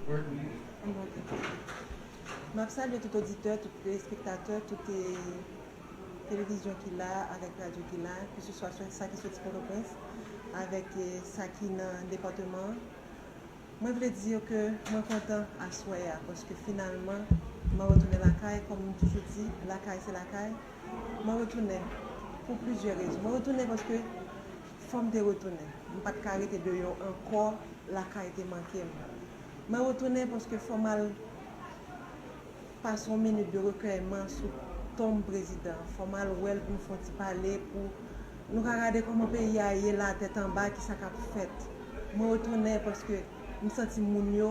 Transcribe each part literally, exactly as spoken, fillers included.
M ap salye tout oditè, tout telespektatè, tout, eh, televizyon ki la, avèk radyo ki la, ke se swa sa ki soti Pòtoprens, avèk, eh, sa ki nan depatman an. Mwen vle di yo ke mwen kontan aswè a, paske finalman, mwen retounen lakay, kòm m toujou di, lakay se lakay. Mwen retounen pou plizyè rezon. Mwen retounen paske fò m te retounen. M pa t ka rete deyò ankò, lakay te manke m. Mwen retounen paske fò m al pase yon minit de rekèyman sou tonm prezidan. Fò m al wè l pou m fè yon ti pale, pou nou ka gade kòman peyi a ye la, tèt anba, kisa k ap fèt. Mwen retounen paske m santi moun yo,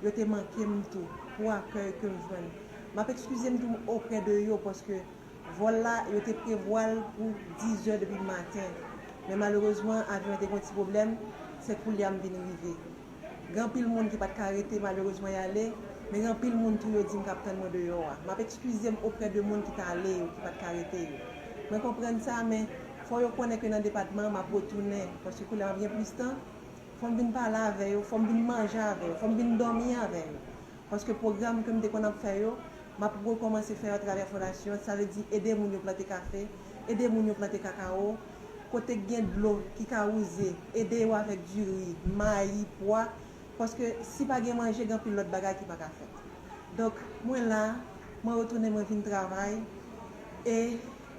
yo te manke m tou, pou akèy ke m jwenn. M ap ekskize m tou oprè de yo, paske vòl la, yo te prevwa l pou diz è depi maten. Men malerezman, avyon an te gen yon ti pwoblèm, se koulye a m vin rive. Gen anpil moun ki pa t ka rete, malerezman, y ale, men gen anpil moun tou yo di m k ap tann mwen deyò a. M ap ekskize m oprè de moun ki t ale yo, ki pa t ka rete yo. Mwen konprann sa, men fò yo konnen ke nan depatman an, m ap retounen, paske koulye a m ap gen plis tan, fò m vin pale avè yo, fò m vin manje avè yo, fò m vin dòmi avè yo. Paske pwogram ke m te konn ap fè yo, m ap rekòmanse fè yo atravè fondasyon an. Sa vle di ede moun yo plante kafe, ede moun yo plante kakawo, kote k gen dlo ki ka wouze, ede yo avèk diri, mayi, pwa. Paske si pa gen manje, gen anpil lòt bagay ki pa ka fèt. Donk, mwen la, mwen retounen, mwen vin travay, e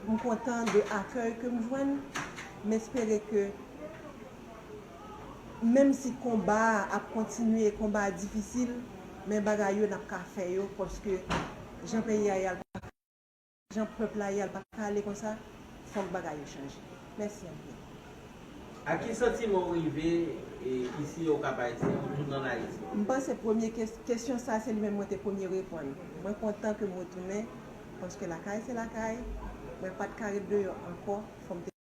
m kontan de akèy ke m jwenn. M espere ke menm si konba a ap kontinye, konba a difisil, men bagay yo n ap ka fè yo, paske jan peyi a ye a, jan pèp la ye a, l pa ka ale konsa, fòk bagay yo chanje. Mèsi anpil. Ak ki santiman w rive e, isi Okap Ayiti, ou tounen ann Ayiti? M panse premye kes- kesyon sa, se li menm mwen te premye reponn. Mwen kontan ke m retounen, paske lakay se lakay, mwen pa t ka ret deyò ankò, fò m te